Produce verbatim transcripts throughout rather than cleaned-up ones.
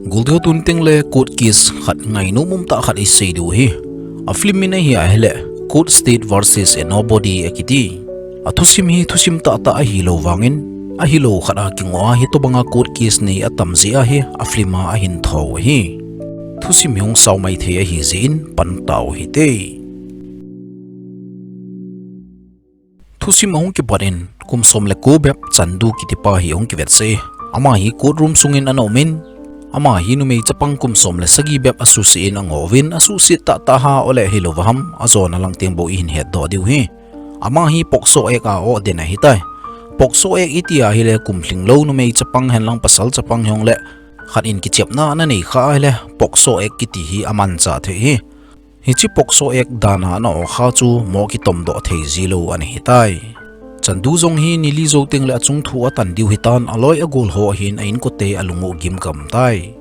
Guldio tun tengle court case khat ngainom umtah khat isei diu hi. A film min ahi ahile, Court State versus a Nobody akiti. A thusim hi thusim tahtah ahilou vangin, ahilou khat a kingoh a hitobanga court case nei atam jeh ahi, a film a ahin thou ahi. Thusim hi hung sao maithei ahi jeh in pan tau hite. Thusim ahung kipat in, kum som le ko bep Chandu kitipa hi ahung kivetsah e. Ama hi court room sungin ana umin, ama hi numei chapang kum som le sagi bep asuhset in angoh uvin, asuhset tahtah ham ahilou vaham, ajona lang teng bou ihin hetdoh diu hi. Ama hi POCSO Act a aw den ahitai. POCSO Act iti ahile kum lhinglou numei chapang henlang pasal chapang hijongle, khat in kichepna ana nei kha ahile, POCSO Act kiti hi amanchah thei hi. Hiche POCSO Act dan a ana aw kha chu mo kitomdoh thei jilou ana hitai. Chandu jong hi nili jou tengle achung thu atan diu hitan, aloi agol ho ahin a inkote alung u gimgam tai.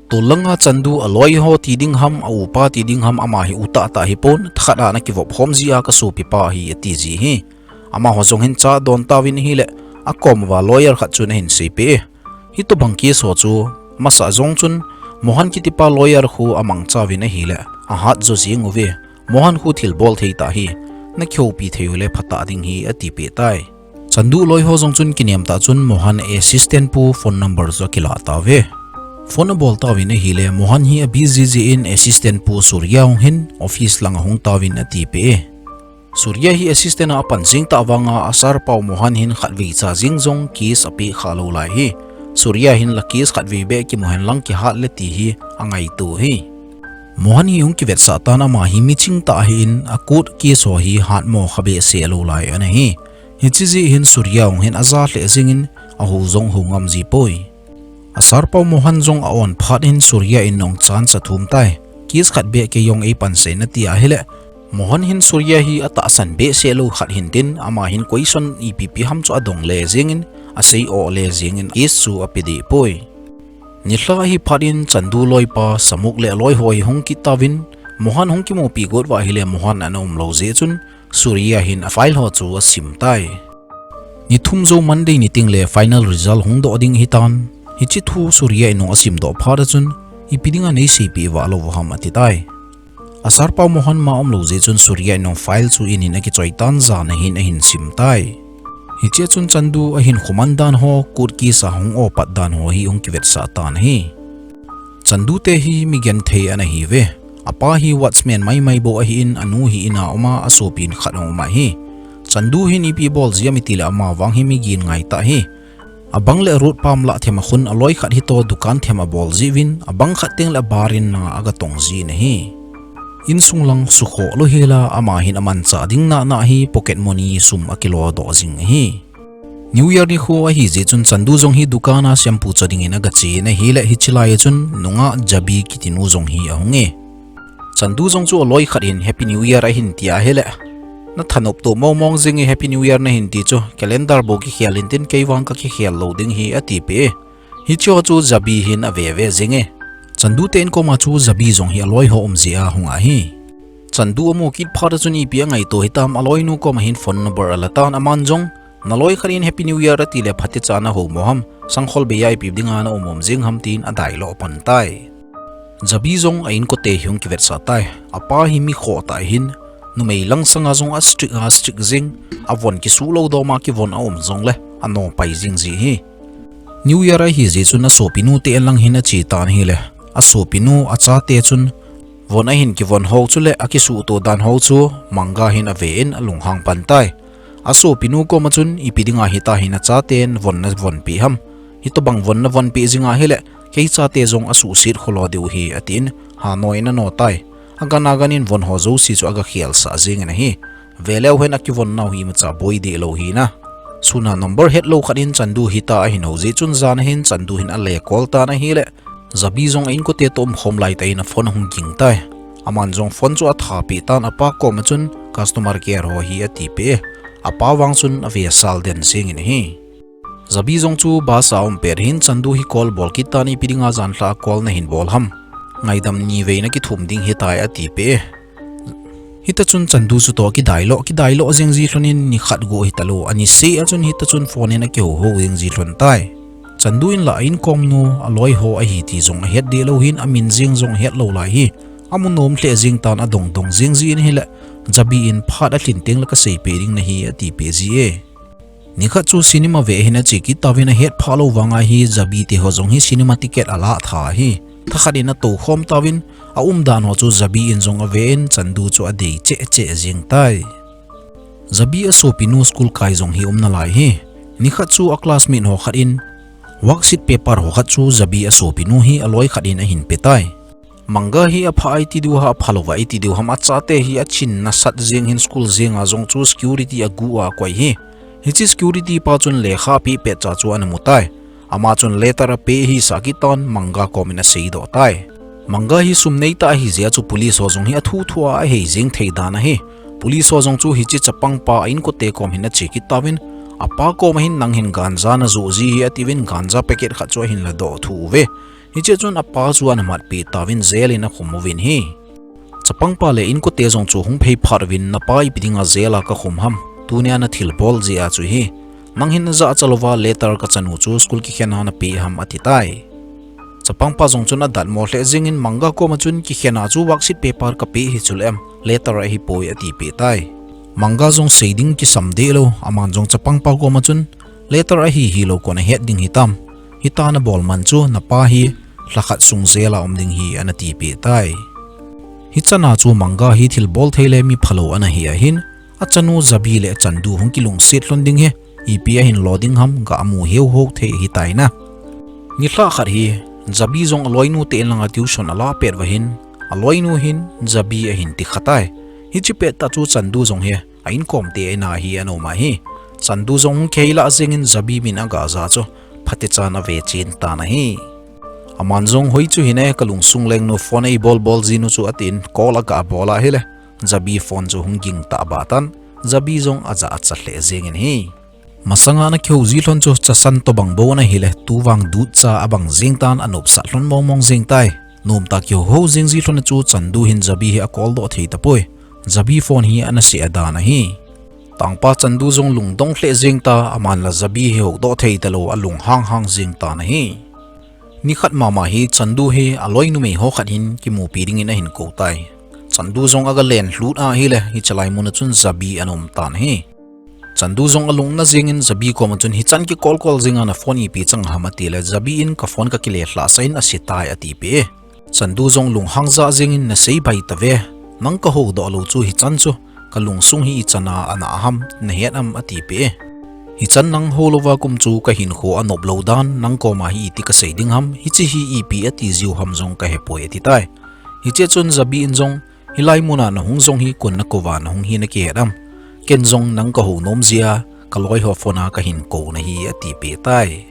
Tol langa Chandu aloi ho ti ding ham, a upa ti ding ham, ama hi u tahtah hipon, thakhat a ana kivop khom jeh a kasopipa ahi ati ji hi. Amaho jong hin cha adon tauvin ahile, akom uva lawyer khat chun ahin seipeh e. Hitobang case ho chu, masa jong chun, Mohan kitipa lawyer khu amangcha uvin ahile, ahat jo jeng uve. Mohan khu thilbol thei tah hi, nakihoupi thei ule phatah ding hi atipeh tai. Chandu loi ho jong chun kinem tah chun Mohan assistant pu phone number chu akilah tauve. Phone abol tauvin ahile, Mohan hi abusy jeh in assistant pu Surya jong hin office lang ahung tauvin atipeh e. Surya hi assistant a apan jing tah vanga a sir pau Mohan hin khatvei cha jeng jong case apeh khalou lai hi. Surya hin la case khatvei beh kimu henlang kihat le ti hi angaito hi. Mohan hi hung kivetsah tan, ama hi miching tah ahin a court case ho hi hatmo kha behseh lou lai ana hi. Hiche jeh hin Surya jong hin aja lheh jengin ahou jong hou ngam ji poi. A sir pau Mohan jong a-on phat hin Surya in jong chance athum tai. Case khat beh kei jong eipan sah in ati ahile, Mohan hin Surya hi atahsan behseh lou khat hintin, ama hin question ipi ipi ham chu adong le jengin, asei o le jengin case chu ape deh poi. Nilhah ahi phat in Chandu loipa Samuk le aloi ho hi hung kit tauvin, Mohan hung kimupi got uva ahile Mohan ana umlou jeh chun, Surya hin a file ho chu asim tai. Ni thum jou Monday ni tengle final result hung doh ding ahitan. Hiche thu Surya in jong asim doh phat a chun, ipi dinga neiseipeh vah lou uham ati tai. A sir pau Mohan ma umlou jeh chun Surya in jong file chu in in akichoi tan, jan ahin ahin sim tai. Hiche a chun Chandu ahin khoman dan ho, court case a hung aw pat dan ho hi hung kivetsah tan ahi. Chandu te hi mi genthei ana hiuve. Apa hi watchman maimai bou ahin, anu hi in a um a, asopin khat aum ahi. Chandu hin ipi bol jeh ham itile ama vang hi mi gin ngai tah ahi. Abang le road pam lah them a khun aloi khat hi toh dukan them abol jeh uvin, abang khat tengle bar in na agatong jin ahi. Insung lang sukhoh lou hela ama hin amanchah ding nana hi pocket money sum akilodoh jing ahi. New Year nikho ahi jeh chun Chandu jong hi dukan a shampoo cho dingin agachen ahile, hiche lai a chun nungah Jabi kiti nu jong hi ahung e. Chandu jong chu aloi khat in Happy New Year ahin ti ahile, nathanop to mong mong jing e, Happy New Year nahin ti chu, calendar bou kikhel intin kei vang kakikhel lou ding hi atipeh e. Hiche ho chu Jabi hin aveve jing e. Chandu te inkoma chu Jabi jong hi aloi ho um jeh a hung ahi. Chandu amu kit phat a chun ipi angaito hitam, aloinu koma hin phone number ala tan, aman jong, naloi khat in Happy New Year atile phatecha nahou mo ham, sangkhol bei a ipi dinga na um um jing ham tin adailoh pan tai. Jabi jong a inkote hi hung kivetsah tai. Apa hi mi khoh tah ahin, numei lang sanga jong a strict a strict jing, avon kisuh lou doma kivon aum jongle anopai jing ji hi. New Year ahi jeh chun asopinu te in lang hin ache tan ahile, asopinu achate chun von ahin kivon ho chule akisuhto dan ho chu manga hin ave in alunghang pan tai. Asopinu koma chun ipi dinga hitahin achaten von navonpeh ham, hitobang von navonpeh jing ahile, kei chate jong asuhset kholo diu hi atin, hanoi in ano tai. Agan agan in von ho jouse chu agakhelsah jengin ahi. Veleu hen akivon nau hi imacha boi deh lou hi na. Suna number hetlou khat in Chandu hita ahin hou jeh chun jan ahin Chandu hin ale call tan ahile, Jabi jong a inkote toh umkhom laitah in a phone ahung ging tai. Aman jong phone chu athapeh tan, apa koma chun customer care ho hi atipeh e. Apa vang chun avesal den jengin ahi. Jabi jong chu bus a aum pet hin Chandu hi call bol kit tan, ipi dinga janlhah a call nahin bol ham, ngaidam nivei nakithum ding hitai atipeh e. Hita chun Chandu chutoh kidailo, kidailo jeng ji lhonin nikhat go hitalou, aniseh a chun hita chun phone in akihou hou jeng ji lhon tai. Chandu in la a inkom nu aloi ho ahi ti jong ahet deh lou hin, amin jeng jong ahet lou lai hi. Amu nom lheh jeng tan, adong dong jeng jin ahile, Jabi in phat alhin teng le kaseipeh ding nahi ati peh ji e. Nikhat chu cinema ve hin ache kit tauvin, ahet pha lou vanga hi Jabi te ho jong hi cinema ticket ala tha hi. Thakhat in atou khom tauvin, aumdan ho chu Jabi in jong ave in Chandu chu adei cheh cheh jeng tai. Jabi asopinu school kai jong hi um nalai hi. Nikhat chu a classmate ho khat in worksheet paper ho khat chu Jabi asopinu hi aloi khat in ahin pe tai. Manga hi apha iti diu ham, apha lou va iti diu ham, achate hi achin nasat jeng hin school jenga jong chu security agu a akoi hi. Hiche security pa chun lekha apeh pet cha chu ana mu tai. Ama chun letter ape hisah kit tan Manga kom in aseidoh tai. Manga hi sum neitah ahi jeh a chu police ho jong hi athu thu a ahei jeng thei dan ahi. Police ho jong chu hiche chapang pa a inkote kom hin ache kit tauvin, apa kom a hin nang hin ganja najoh ji hi atiuvin ganja packet khat chu ahin ladoh thu uve. Hiche chun apa chu ana matpeh tauvin jail in akhum uvin hi. Chapang pa le inkote jong chu hung phei phat uvin, napa ipi dinga jail a kakhum ham, tunia nathilbol jeh a chu hi. Nang hin najahcha louva letter kachanu chu school kikhen a napeh ham ati tai. Chapang pa jong chun adatmo lheh jeng in Manga kom a chun kikhen a chu worksheet paper kapeh hi chule em, letter ahipoi ati peh tai. Manga jong sei ding kisam deh lou, aman jong chapang pa kom a chun letter ahi hilou koi nahet ding hitam. Hitia nabol man chu napa hi lhakhat sung jail a um ding hi ana tipeh tai. Hichan a chu Manga hi thilbol thei le mi phalou ana hi ahin, achanu Jabi le Chandu hung kilungset lhon ding hi, ipi ahin lo ding ham ga mu heu hou thei ahitai na. Nilhah khat hi, Jabi jong aloinu te in langa tuition ala pet uva hin, aloinu hin Jabi ahin tikha tai. Hiche pettah chu Chandu jong hi a inkom te in a hi ana um ahi. Chandu jong hung kihei lah jeng in Jabi min aga ja chu phatechan ave chen tan ahi. Aman jong hoi chu hine, kalungsung lengnu phone eibol bol jinu chu atin call aga bol ahile, Jabi phone chu hung ging tah bah tan, Jabi jong ajahcha lheh jeng in hi. Masanga ana kihou ji lhon chu chasan tobang bou ana hile, tuvang dutcha abang jeng tan, anopsah lhon mong mong jeng tai. Nomtah kihou hou jeng ji lhon a chu Chandu hin Jabi hi acall doh thei tapoi. Jabi phone hi ana se a dan ahi. Tangpa Chandu jong lungdong lheh jeng ta, aman la Jabi hi houdoh thei talou, alunghang hang jeng tan ahi. Nikhat mama hi Chandu hi aloi numei ho khat hin kimupi dingin ahin kou tai. Chandu jong aga len lhut ahile, hiche lai mun a chun Jabi ana um tan ahi. Chandu jong alung na jeng in Jabi kom a chun, hichan kicall call jeng a naphone ipi chang ham atile, Jabi in kaphone kakile lhahsah in ase tai atipeh e. Chandu jong lunghang jah jeng in, nasei bai tave, nang kahoudoh lou chu hichan chu kalungsung hi ichan a ana ham nahet am atipeh e. Hichan nang houlouva kum chu kahinkho anop lou dan, nang kom a hi iti kasei ding ham, hiche hi ipi ati jiu ham jong kahepoi ati tai. Hiche chun Jabi in jong, hilai mun a nahung jong hi koin nakouva nahung hi nakihet am? Ken jong nang kahou nom jeh a, kaloi ho phone a kahin kou nahi atipeh tai.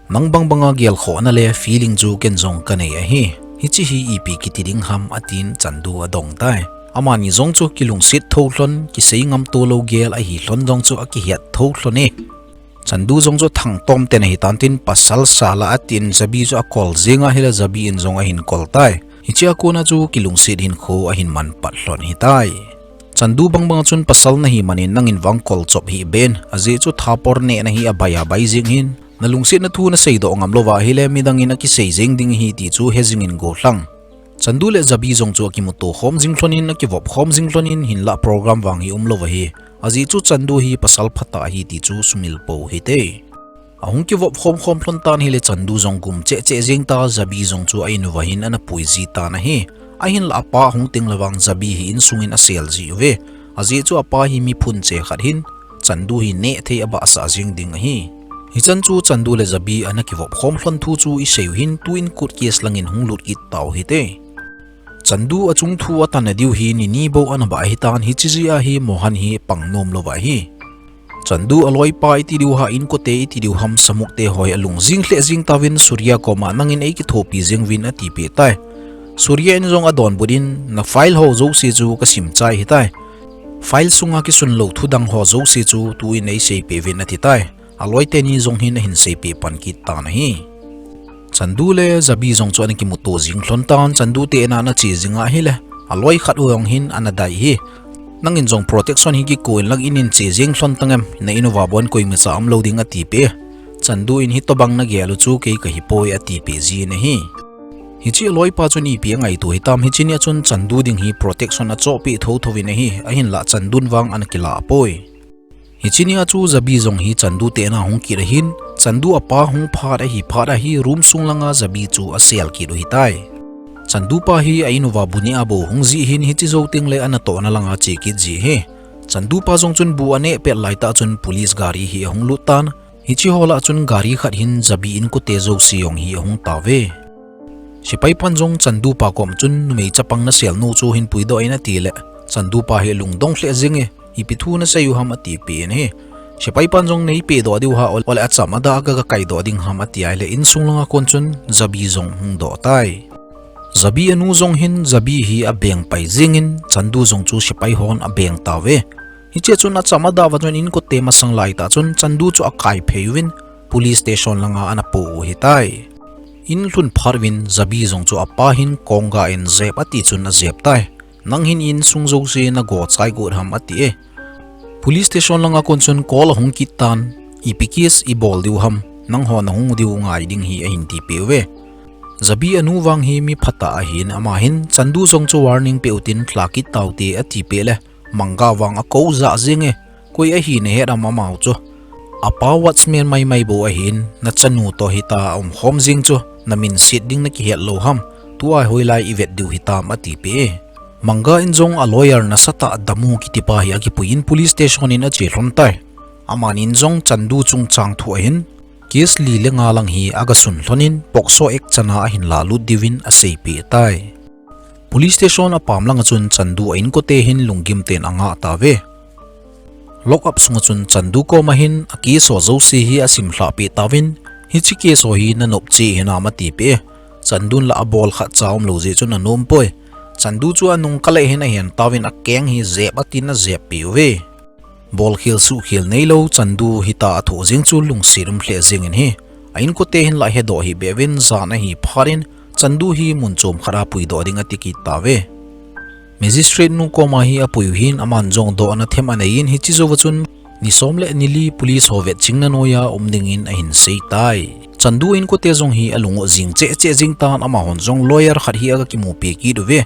Nang bang banga gelkhohna le feeling chu ken jong kanei ahi. Hiche hi ipi kiti ding ham atin Chandu adong tai. Amani jong chu kilungset thou lhon, kisei ngam to lou gel ahi lhon jong chu akihet thou lhon e. Chandu jong chu thangtom ten ahi tan tin, pasal sala atin Jabi chu acall jeng ahile, Jabi in jong ahin call tai. Hiche a kon a chu kilungset hinkho ahin man pat lhon ahitai. Chandu bang bang a chun, pasal nahi manin nangin vang call chop hih ben, ajeh chu thapor nehna hi abai abai jeng hin, nalungsetna thu naseidoh ngam louva ahile midang in akisei jeng ding ahi ti chu hejing in gollhang. Chandu le Jabi jong chu akimuto khom jing lhon in, akivop khom jing lhon in, hinlah program vang hi umlou ahi. Ajeh chu Chandu hi pasal phatah ahi ti chu sumil pou hite. Ahung kivop khom khom lhon tan ahile, Chandu jong gum cheh cheh jeng ta, Jabi jong chu a in uva hin ana pui ji tan ahi. Ahinlah apa hung teng le vang Jabi hi insung in asel ji uve. Ajeh chu apa hi mi phunche khat hin, Chandu hi neh thei abahsah jeng ding ahi. Hichan chu Chandu le Jabi ana kivop khom lhon thu chu isei u hin, tuin court case langin hung lut kit tau hite. Chandu achung thu atan na diu hi ni ni bou ana bah ahitan, hiche jeh a hi Mohan hi pang nom louva ahi. Chandu aloipa iti diu ham, inkote iti diu ham, Samukte ho hi alung jing lheh jing tauvin, Surya kom a nangin eikithopi jeng uvin atipeh tai. Surya in jong adonbut in, na file ho jouse chu kasim chai ahitai. File sunga kisun lou thu dang ho jouse chu tuin eiseipeh uvin ati tai. Aloi teni jong hin ahin seipeh pan kit tan ahi. Chandu le Jabi jong chu ana kimuto jing lhon tan, Chandu te in a ana che jing ahile, aloi khat u jong hin ana dai hi. Nangin jong protection hi kikoi in lang in in che jeng lhon tang em, na in uva bon koimacha umlou ding atipeh e. Chandu in hitobang nagel u chu kei kahipoi atipeh jin ahi. Hiche aloipa chun ipi angaito hitam, hiche nia chun Chandu ding hi protection achohpeh thotho in ahi, ahinlah Chandun vang ana kilah poi. Hiche nia chu Jabi jong hi Chandu te ina hung kit ahin, Chandu apa hung phat ahi phat ahi room sung langa Jabi chu asel kit u hitai. Chandu pa hi a in uva bu neh a bou hung jih hin hiche jou tengle anatohna langa che kit ji hi. Chandu pa jong chun bu aneh pet laitah chun police gari hi ahung lut tan, hiche ho lah chun gari khat hin Jabi inkote jouse jong hi ahung tauve. Sepai pan jong Chandu pa kom chun numei chapang nasel nu chu hin puidoh in atile, Chandu pa hi lungdong lheh jenge, ipi thu nasei u ham atipeh in ahi. Sepai pan jong neipehdoh diu ham, ole acham ada a ka, kakaidoh ding ham ati ahile insung langa kon chun Jabi jong hung doh tai. Jabi anu jong hin Jabi hi abeng pai jengin Chandu jong chu sepai hon abeng tauve. Hiche chun acham ada uva chun inkote masang laitah chun Chandu chu akai phei uvin police station langa anapo u hitai. In lhun phat uvin Jabi jong chu apa hin kongga in jep ati chun ajep tai. Nang hin insung jouse nago chai got ham ati e. Police station langa kon chun call ahung kit tan, ipi case ibol diu ham, nangho nahung diu ngai ding hi ahin tipeh uve. Jabi anu vang hi mi phatah ahin, ama hin Chandu jong chu warning peh utin lha kit taute atipeh le, Manga vang akou jah jenge, koi ahi nahet am amau chu. Apa watchman maimai bou ahin, nachanu toh hita aumkhom jeng chu, namin set ding nakihet lou ham, tua hoilai ivet diu hitam atipeh e. Manga in jong a lawyer nasatah Damu kitipa hi akipuiyin police station in ache lhon tai. Amanin jong Chandu chungchang thu ahin, case li le nga lang hi agasun lhonin POCSO Act chana ahin lalut diuvin aseipeh tai. Police station apam langa chun Chandu a inkote hin lunggim ten angah tauve. Lock up sunga chun Chandu koma hin a case ho jouse hi asimlhah peh tauvin, hiche case ho hi nanop cheh hinam atipeh e. Chandun lah abol khatcha umlou jeh chun anom poi. Chandu chu anung kale hin ahen tauvin akeng hi jep atin ajep peh uve. Bolkhel suhkhel neilou Chandu hita athoh jeng chu lungset um lheh jengin ahi. A inkote hin lah hedoh hih beh uvin jan ahi phat in Chandu hi mun chom khat a puidoh ding ati kit tauve. Magistrate nu koma hi apui u hin aman jong dohna them aneiyin hiche jouva chun ni som le ni li police ho vetchingna noiya um dingin ahin sei tai. Chandu inkote jong hi alung u jing cheh cheh jing tan, amahon jong lawyer khat hi aga kimupi kit uve.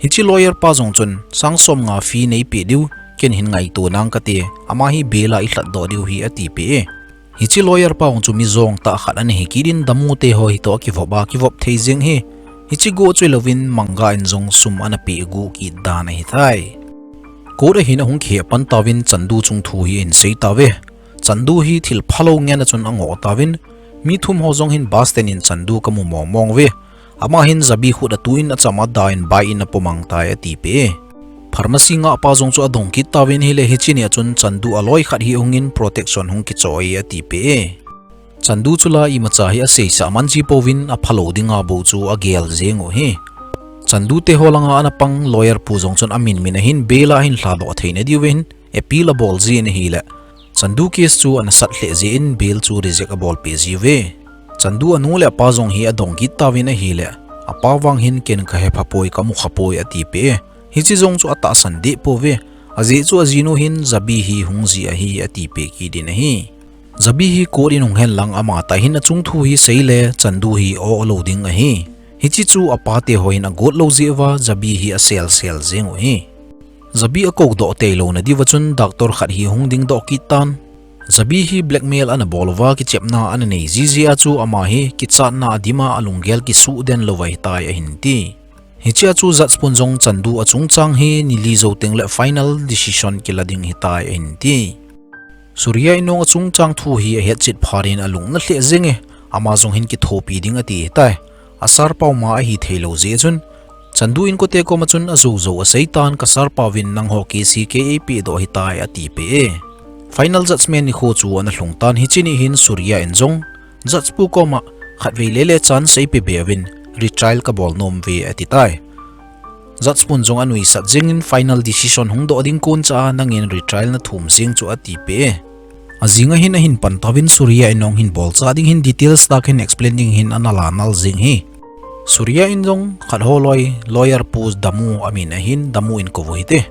Hiche lawyer pa jong chun sang som nga fee neipeh diu, ken hin ngaito nang kate, ama hi bail a ilhatdoh diu hi atipeh e. Hiche lawyer pa jong chu mi jong tah khat ana hi kit in Damu te ho hitoh akivop a, kivop thei jeng hi. Hiche go chu ilouvin Manga in jong sum ana peh gu kit dan ahitai. Court a hin ahung kihe pan tauvin Chandu chung thu hi ahin sei tauve. Chandu hi thil phalou ngen a chun angoh tauvin, mi thum ho jong hin bus stand in Chandu kamu mong mong uve. Ama hin Jabi khut a tuin acham ada in bike in apomang tai atipeh e. Pharmacy ngahpa jong chu adong kit tauvin ahile hiche nia chun Chandu a loi khat hi ahungin protection hung kichoh e atipeh e. Chandu chu la imacha hi aseisah man ji pouvin aphalou dinga bou chu agel jeng u ahi. Chandu te ho langa ana pang lawyer pu jong chun amin min a hin bail a hin lhadoh theina diuvin appeal abol jin ahile, Chandu case chu ana sat lheh jeh in bail chu reject abolpeh jiuve. Chandu anu le apa jong hi adong kit tauvin ahile, apa vang hin ken kahepha poi, kamu khapoi atipeh e. Hiche jong chu atahsan deh pouve. Ajeh chu ajinu hin Jabi hi hung ji ahi atipeh kit in ahi. Jabi hi court in hung hen lang amatah hin achung thu hi seile Chandu hi o lou ding ahi. Hiche chu apa te ho hin agot lou jeh uva Jabi hi asel sel jeng u ahi. Jabi akoudoh teilouna diuva chun doctor khat hi hung dingdoh kit tan. Jabi hi blackmail ana bol uva kichepna ana nei jiji a chu ama hi kichatna adima alunggel kisuh den louva ahitai ahin ti. Hichea chu judge pun jong Chandu a chungchang hi ni li jou tengle final decision kila ding ahitai ahin ti. Surya in jong achungchang thu hi ahetchet phat in alung na lheh jenge, ama jong hin kithopi ding ati ahitai. A sir pau ma ahi theilou jeh chun, Chandu inkote koma chun ajou jou aseitan, ka sir pauvin nangho case hi kei eipehdoh ahitai atipeh e. Final judgment nikho chu ana lhungtan hiche ni hin Surya in jong judge pu koma khatvei lele chance eipeh be uvin, retrial kabol nom uve atitai. Judge pun jong anuisat jengin final decision hungdoh ding koncha a nangin retrial nathum jeng chu atipeh e. Ajing a hin ahin pan tauvin Surya in jong hin bolcha ding hin details tah in explain ding hin ana lanal jeng hi. Surya in jong khat ho loi lawyer pu Damu amin ahin Damu in kou u hite.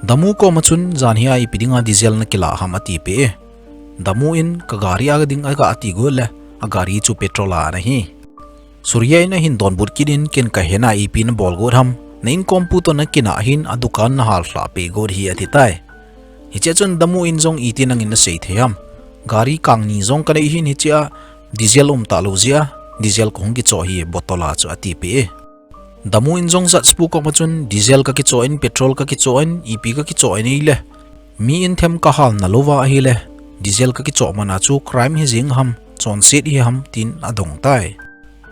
Damu koma chun jan hia ipi dinga diesel nakilah ham atipeh e. Damu in ka gari a ding a ga ati got le, a gari chu petrol a ana hi. Surya in ahin donbut kit in, ken ka hena ipi nabol got ham, na inkompu toh nakinah hin adukan nahal lhah peh got hi ati tai. Hichea chun Damu in jong iti nangin nasei thei ham. Gari kang ni jong kanei hin hichea diesel um talou jeh a, diesel kahung kichoh hi bottle a chu ati peh e. Damu in jong judge pu koma chun diesel kakichoh in, petrol kakichoh in, ipi kakichoh in ahile, mi in them kahal nalouva ahile, diesel kakichoh mana chu crime hi jing ham, chonset hi ham, tin adong tai.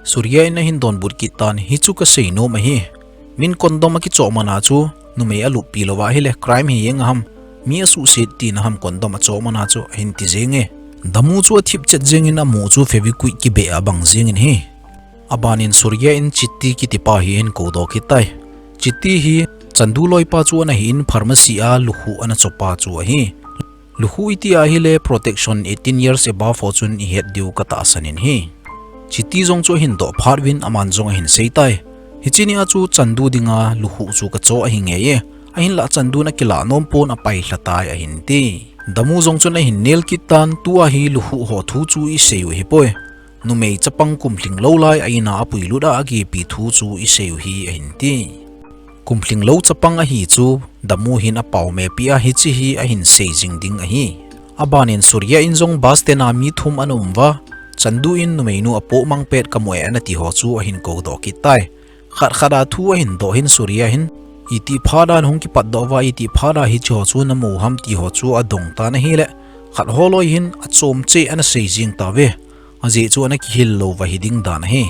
Surya in ahin donbut kit tan, hichu kasei nom ahi. Min condom akichoh mana chu, numei aluppi louva ahile, crime hi jing ham, mi asuhset tina ham condom achoh mana chu, ahin ti jing e. Damu chu athip chet jing in amu chu Fevikwik kibeh a abang jing in ahi. Aban in Surya in Chitti kiti pa hi ahin koudoh kit tai. Chitti hi Chandu loipa chu ana hi in pharmacy a lukhuh ana chopa chu ahi. Lukhuh iti ahile protection eighteen years above ho chun ihet diu katahsan in ahi. Chitti jong chu ahin doh phat uvin aman jong ahin sei tai. Hiche nia chu Chandu dinga lukhuh chu kachoh ahi ngei e. Ahinlah Chandu in akilah nom pon apai lha tai ahin ti. Damu jong chun ahin nel kit tan, tua hi lukhuh ho thu chu isei u ahipoi. Numei chapang kum lhinglou lai a ina apuilut a agepi thu chu isei u ahi ahin ti. Kum lhinglou chapang ahi chu Damu hin apao mepi a hiche hi ahin sei jing ding ahi. Aban in Surya in jong bus stand a mi thum ana um uva, Chandu in numeinu apoh mang pet kamu e ana ti ho chu ahin koudoh kit tai. Khat khat a thu ahin doh hin Surya hin, iti phat a nahung kipatdoh uva, iti phat a hiche ho chu namu ham ti ho chu adong tan ahile, khat holoi hin achom cheh ana sei jing tauve. Ajeh chu ana kihil louva hiding dan ahi.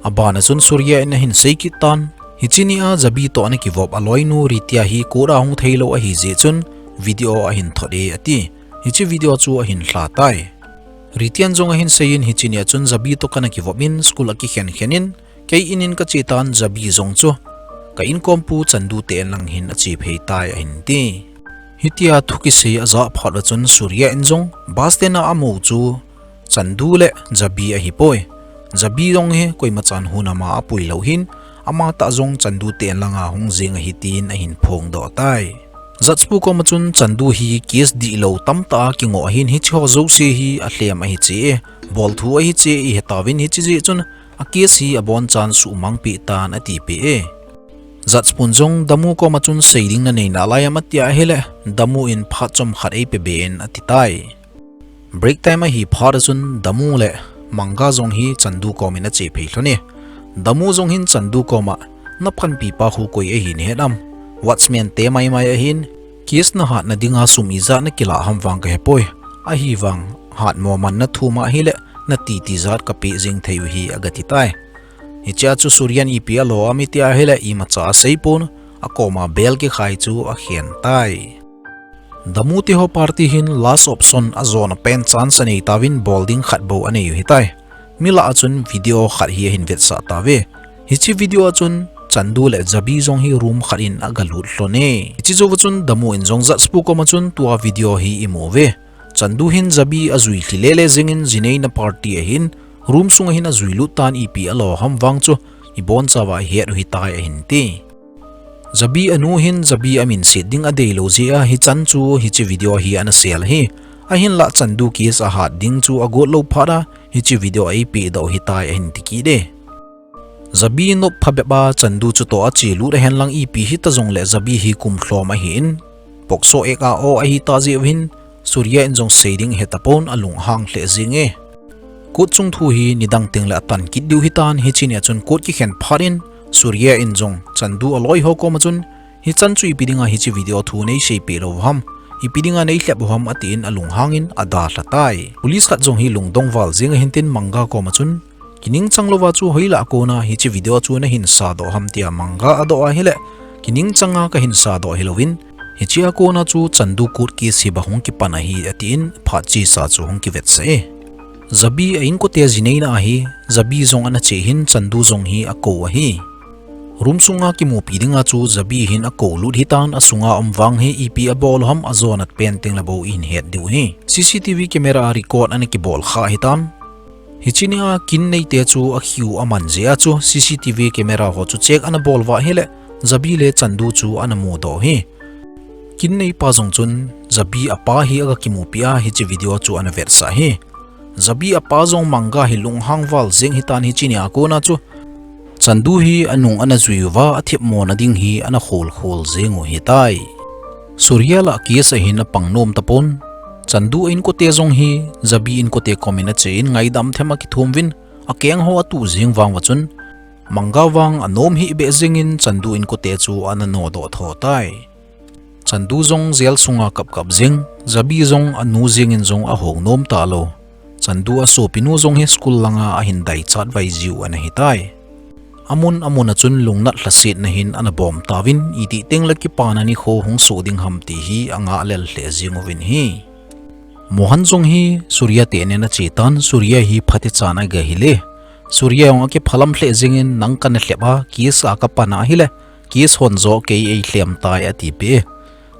Aban a chun Surya in ahin sei kit tan, hiche nia Jabi toh ana kivop aloinu Ritya hi court a hung theilou ahi jeh chun video ahin thot e ati. Hiche video chu ahin lha tai. Ritya in jong ahin sei in hiche nia chun Jabi toh kana kivop in school akikhen khen in, kei in in kache tan Jabi jong chu ka inkompu Chandu te en lang hin ache phei tai ahin ti. Hitia thu kisei ajah phat uva chun Surya in jong bus stand a amu chu Chandu le Jabi ahipoi. Jabi jong hi koima chan hunam a apui lou hin, amatah jong Chandu te en langa hung jing ahi tin ahin phongdoh tai. Judge pu koma chun Chandu hi case dihlou tamtah a kingoh ahin hiche ho jouse hi alhem ahi cheh e, bolthu ahi cheh e, ihetauvin hiche jeh chun a case hi abonchan suhmang peh tan ati peh e. Judge pun jong Damu koma chun sei ding nanei nalai am atia ahile, Damu in phat chomkhat eipe be in ati tai. Break time ahi phat a chun Damu le Manga jong hi Chandu kom in ache phei lhon e. Damu jong hin Chandu koma, napanpi pa khu koi ahi nahet am? Watchman te maimai ahin, case nahatna dinga sum ijat nakilah ham vang kahepoi. Ahivang hatmo man nathum ahile, nati tijat kapeh jing thei u ahi agati tai. Hichea chu Surya in ipi alo am iti ahile imacha aseipon, akoma bail kikhai chu akhen tai. Damu te ho party hin last option ajona pen chance anei tauvin bol ding khat bou anei u ahitai. Mi lah a chun video khat hi ahin vetsah tauve. Hiche video a chun Chandu le Jabi jong hi room khat in agalut lhon e. Hiche jouva chun Damu in jong judge pu koma chun tua video hi imu uve. Chandu hin Jabi ajui lhi lele jengin jineina party ahin room sunga hin ajui lut tan ipi alo ham vang chu ibonchauva ihet u ahitai ahin ti. Jabi anu hin Jabi amin set ding adeilou jeh a hichan chu hiche video hi ana sel ahi. Ahinlah Chandu case ahat ding chu agot lou phat a hiche video a eipehdoh u ahitai ahin ti kit e. Jabi nop phabep a Chandu chutoh achelut ahen lang ipi hita jongle Jabi hi kum lhom ahin, POCSO Act a o ahita jeh uvin, Surya in jong sei ding ahetapon alunghang lheh jeng e. Court chung thu hi nidang tengle atan kit diu ahitan hiche nia chun court kikhen phat in, Surya in jong Chandu aloi ho koma chun, hichan chu ipi dinga hiche video thu neiseipeh lou u ham, ipi dinga neilhep u ham atin alunghang in adalha tai. Police khat jong hi lungdong val jeng ahin tin Manga koma chun, kiningchang louva chu hoilah a kona hiche video chu nahin sadoh ham tia Manga adoh ahile, kiningchanga kahin sadoh hilouvin, hichea kona chu Chandu court case hi ba hung kipan ahi atin phat chesa chu hung kivetsah e. Jabi a inkote jineina ahi, Jabi jong ana che hin Chandu jong hi akou ahi. Room sunga kimupi dinga chu Jabi hin akou lut ahitan asunga um vang hi ipi abol u ham ajona pen tengle bou ihin het diu ahi. CCTV camera a record ana kibol kha ahitan. Hiche nia kin neite chu akhiu aman jeh a chu CCTV camera ho chu check ana bol uva ahile, Jabi le Chandu chu ana mudoh u ahi. Kin neipa jong chun Jabi apa hi aga kimupi a hiche video chu ana vetsah hi. Jabi apa jong Manga hi lunghang val jeng hitan hiche nia kona chu Chandu hi anung ana jui uva athep mona ding hi ana khol khol jeng u hitai. Surya lah case ahin apang nom tapon. Chandu a inkote jong hi Jabi inkote komin ache in ngaidam them akithum uvin akeng ho atu jeng vang uva chun Manga vang anom hih beh jengin Chandu inkote chu ana nodoh tho tai. Chandu jong jail sunga kapkap jeng, Jabi jong anu jengin jong ahong nom talou. Chandu a sopinu jong hi school langa ahin daichat vai jiu ana hitai. Amun amun a chun lungnat lhasetna hin ana bom tauvin, itih tengle kipana nikho hung soh ding ham ti hi angah lel lheh jeng uvin hi. Mohan jong hi Surya te nen ache tan, Surya hi phatechan aga hil e. Surya jong akiphalam lheh jengin, nang kana lhep a, case a kapan ahile, case hon joh kei eilhem tai, atipeh e.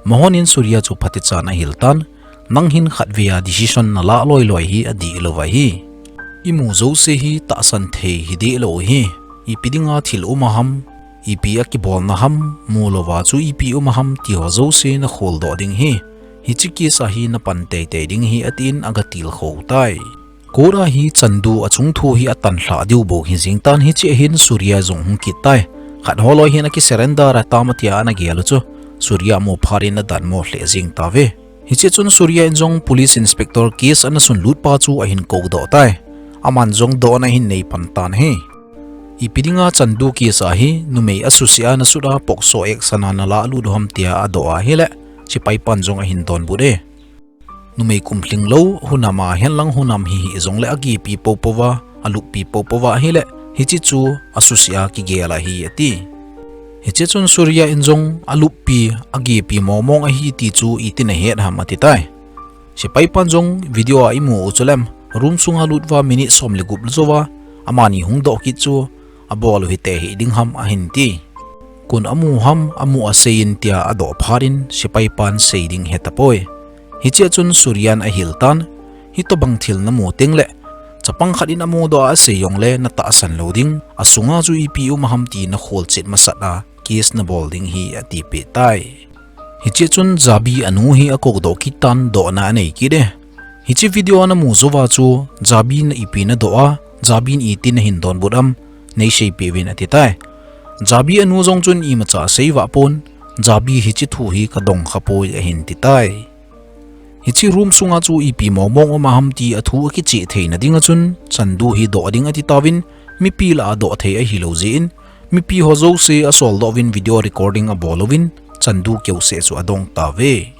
Mohan in Surya chu phatechan ahil tan, nang hin khatvei a decision nalah loi loi hi adihlou ahi. Imu jouse hi tahsan thei hi dihlou hi. Ipi dinga thil um aham, ipi akibolna ham, mu louva chu ipi um aham ti ho jouse nakholdoh ding hi. Hiche case a hi napan teitei ding hi, atin aga tilkhou tai. Court a hi Chandu achung thu hi atan lhah diu bou hi jeng tan, hiche a hin Surya jong hung kit tai. Khat ho loi hin akisurrender atam atia ana gel u chu Surya amu phat in adanmo lheh jeng tauve. Hiche chun Surya in jong police inspector case ana sunlut pa chu ahin koudoh tai. Aman jong dohna ahin nei pan tan hi. Ipi dinga Chandu case a hi numei asuse a nasut a POCSO Act a nalalut u ham tia adoh ahile, sepai pan jong ahin donbut e. Numei kum lhinglou, hunam a henlang hunam hihih jongle agipi poupou va, aluppi poupou va ahile, hiche chu asuse a kigel ahi ati. Hiche chun Surya in jong aluppi, agipi mongmong ahi ti chu iti nahet ham ati tai. Sepai pan jong video a imu u chu lem, room sunga lut uva minute som le gup jou va, amani hung doh kit chu, abol u hite hih ding ham ahin ti. Koin amu ham, amu asei in tia adoh phat in sepai pan sei ding ahe tapoi. Hiche a chun Surya in ahil tan, hitobang thil namu tengle, chapang khat in amudoh a asei jongle natahsan lou ding, asunga chu ipi um aham ti nakholchet masat a, case nabol ding hi atipeh tai. Hiche chun Jabi anu hi akoudoh kit tan dohna anei kit e. Hiche video a namu jouva chu Jabi in ipi nadoh a, Jabi in iti nahin donbut am, neiseipeh uvin ati tai. Jabi anu jong chun imacha asei vah pon, Jabi hiche thu hi kadong khapoi ahin ti tai. Hiche room sunga chu ipi mongmong um aham ti athu akicheh theina dinga chun, Chandu hi doh ding ati tauvin, mipi lah a doh thei ahilou jeh in, mipi ho jouse asoldoh uvin video recording abol uvin, Chandu keuseh chu adong tauve.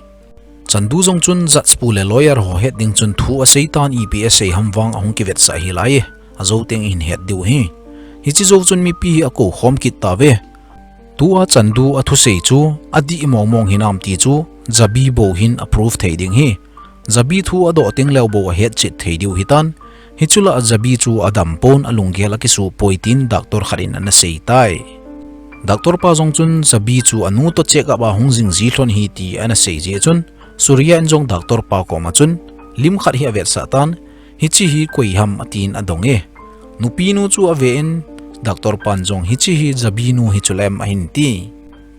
Chandu jong chun judge pu le lawyer ho het ding chun thu asei tan, ipi asei ham vang ahung kivetsah ahi lai e, ajou teng ihin het diu ahi. Hiche jou chun mipi hi akoukhom kit tauve. Tua Chandu athusei chu adih mongmong hinam ti chu Jabi bou hin a prove thei ding ahi. Jabi thu adoh tengleu bou ahetchet thei diu ahitan, hichu lah a Jabi chu adam pon, alunggel akisuh poi tin doctor khat in ana sei tai. Doctor pa jong chun Jabi chu anu toh check up a hung jing ji lhon ahi ti ana sei jeh chun, Surya in jong doctor pa koma chun lim khat hi avetsah tan, hiche hi koi ham atin adong e. Nupinu chu ave in, doctor pan jong hiche hi Jabi nu hichu lem ahin ti.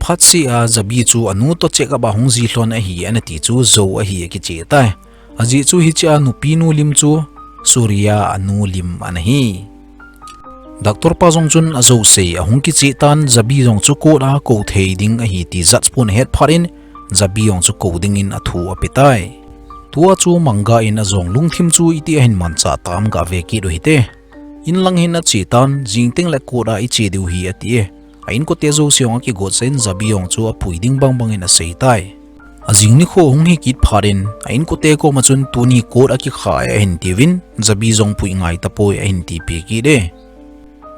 Phatseh a Jabi chu anu toh check up a hung ji lhon ahi ana ti chu jou ahi akicheh tai. Ajeh chu hiche a nupinu lim chu Surya anu lim ana hi. Doctor pa jong chun ajouse ahung kicheh tan, Jabi jong chu court a kou thei ding ahi ti judge pun ahet phat in, Jabi jong chu kou dingin athu ape tai. Tua chu Manga in ajong lungthim chu iti ahin manchah tam gave kit u hite. In lang hin ache tan, jing tengle court a iche diu ahi ati e. A inkote jouse jong akigotsa in Jabi jong chu apui ding bangbang in asei tai. Ajing nikho hung hi kit phat in, a inkote koma chun tuni court akikha e ahin tiuvin, Jabi jong pui ngai tapoi ahin tipeh kit e.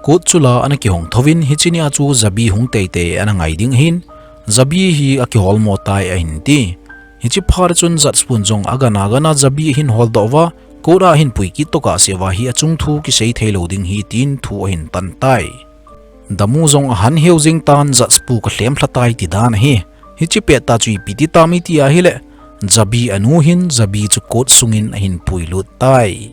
Court chu lah a ana kihong thouvin, hiche nia chu Jabi hung teitei ana ngai ding ahin, Jabi hi akiholmo tai ahin ti. Hiche phat chun judge pun jong agana gana Jabi ahin holdoh uva, court a ahin pui kit tokah seuva hi achung thu kisei thei lou ding ahi tin thu ahin tan tai. Damu jong ahan heu jing tan, judge pu kalhem lha tai ti dan ahi. Hiche pettah chu ipi ti tam iti ahile, Jabi anu hin Jabi chu court sungin ahin puilut tai.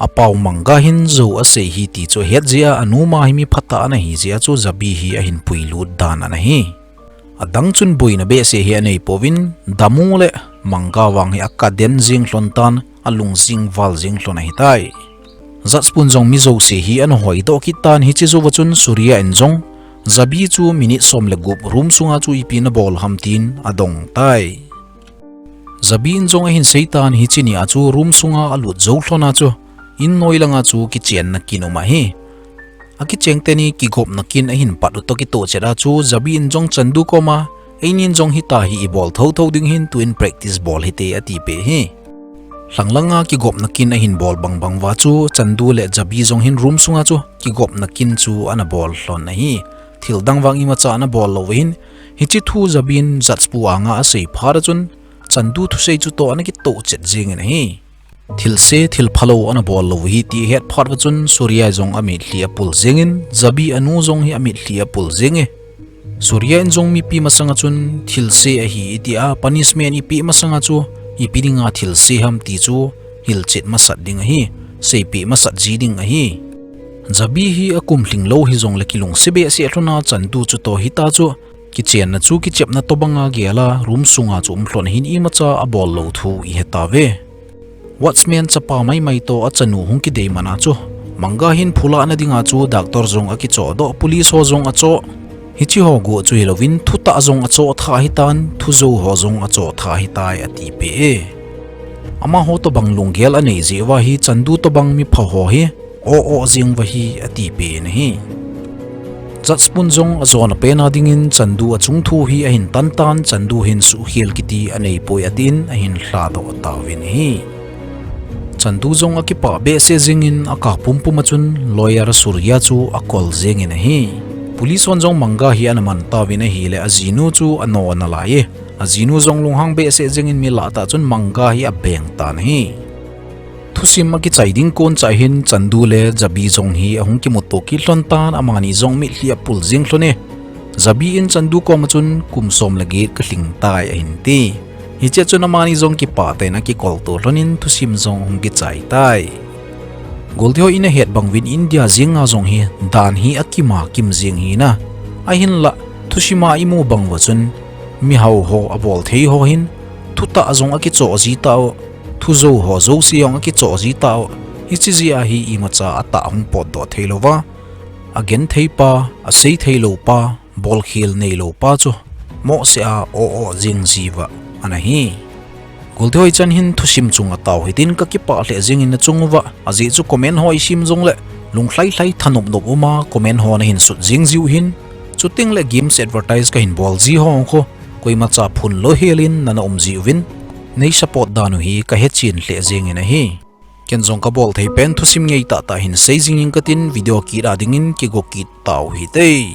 Apau Manga hin jou asei ahi ti chu ahet jeh a, anu ma hi mi phatah ana hi jeh a chu Jabi hi ahin puilut dan ana hi. Adang chun boina behseh hi anei pouvin, Damu le Manga vang hi akah den jing lhon tan, alung jing val jing lhon ahitai. Judge pun jong mi jouse hi ana hoi doh kit tan, hiche jouva chun Surya in jong Jabi chu minute som le gup room sunga chu ipi ana bol ham tin adong tai. Jabi in jong ahin sei tan, hiche nia chu room sunga alut jou lhon a chu in noi langa chu kichenna kin um ahi. Akicheng teni kigopna kin ahin pat u toh kitoh chet a chu Jabi in jong Chandu koma, "Einin jong hitia hi ibol thotho ding ahin, tuin practice bol hite," ati peh e. Lhanglanga kigopna kin ahin bol bangbang uva chu Chandu le Jabi jong hin room sunga chu kigopna kin chu ana bol lhon ahi. Thil dang vang imacha ana bol lou ahin, hiche thu Jabi in judge pu anga asei phat a chun Chandu thusei chu toh ana kitoh chet jingin ahi. Thilse thil phalou ana bol lou ahi ti ahet phat uva chun Surya jong amitlhi apul jingin, Jabi anu jong hi amitlhi apul jinge. Surya in jong mipi masanga chun thilse ahi itia punishment ipeh masanga chu ipi dinga thilse ham ti chu hilchet masat ding ahi, seipeh masat ji ding ahi. Jabi hi akum lhinglou hijongle kilungse behseh lhon a Chandu chu toh hitia chu kichenna chu kichepna tobanga gel a room sunga chu um lhon ahin imacha abol lou thu ihe tauve. Watchman chapa maimai toh achanu hung kidei man a chu Manga hin phulahna dinga chu doctor jong akichoh doh, police ho jong achoh. Hiche ho guh chu hilouvin thutah jong achoh tha ahitan, thujou ho jong achoh tha ahitai ati peh e. Amaho tobang lunggel anei jeh uva hi Chandu tobang mipha ho hi o o jing uva ahi ati peh in ahi. Judge pun jong ajona pen a dingin Chandu achung thu hi ahin tan tan, Chandu hin suhkhel kiti anei poi atin ahin lhadoh tauvin ahi. Chandu jong akipah behseh jingin akah pumpum a chun lawyer Surya chu akol jingin ahi. Police hon jong Manga hi ana man tauvin ahile ajinu chu ano ana lai e. Ajinu jong lunghang behseh jingin mi lah tah chun Manga hi abeng tan ahi. Thusim akichai ding kon chah hin Chandu le Jabi jong hi ahung kimuto kit lhon tan, amani jong mitlhi apul jing lhon e. Jabi in Chandu koma chun kum som le get kalhing tai ahin ti. Hichea chun amani jong kipah tah in akikolto lhonin thusim jong ahung kichai tai. Golti ho in ahet bang uvin India jenga jong hi dan hi akima kim jing ahi na. Ahinlah, thusima imu bang uva chun mihao ho abol thei ho hin thutah jong akichoh ji tauve, thujou ho jouse jong akichoh ji tauve. Hiche jeh a hi imacha atah hung potdoh thei louva, agenthei pa, asei thei lou pa, bolkhel neilou pa chu mohseh a o o jing jiuva ana hi. Golti ho, hichan hin thusim chunga tao hitin kakipah lheh jingin nachung uva, ajeh chu comment ho isim jongle lunglhai lhai thanop nop uma comment ho nahin sut jing jiu hin, chuteng le games advertise kahin bol ji ho khu koimacha phun lou helin nana um jiuvin, nei support dan u hi kahechen lheh jingin ahi. Ken jong kabol thei pen thusim ngei tah tah hin sei jing ing katin, video kit a dingin kigo kit tau hite.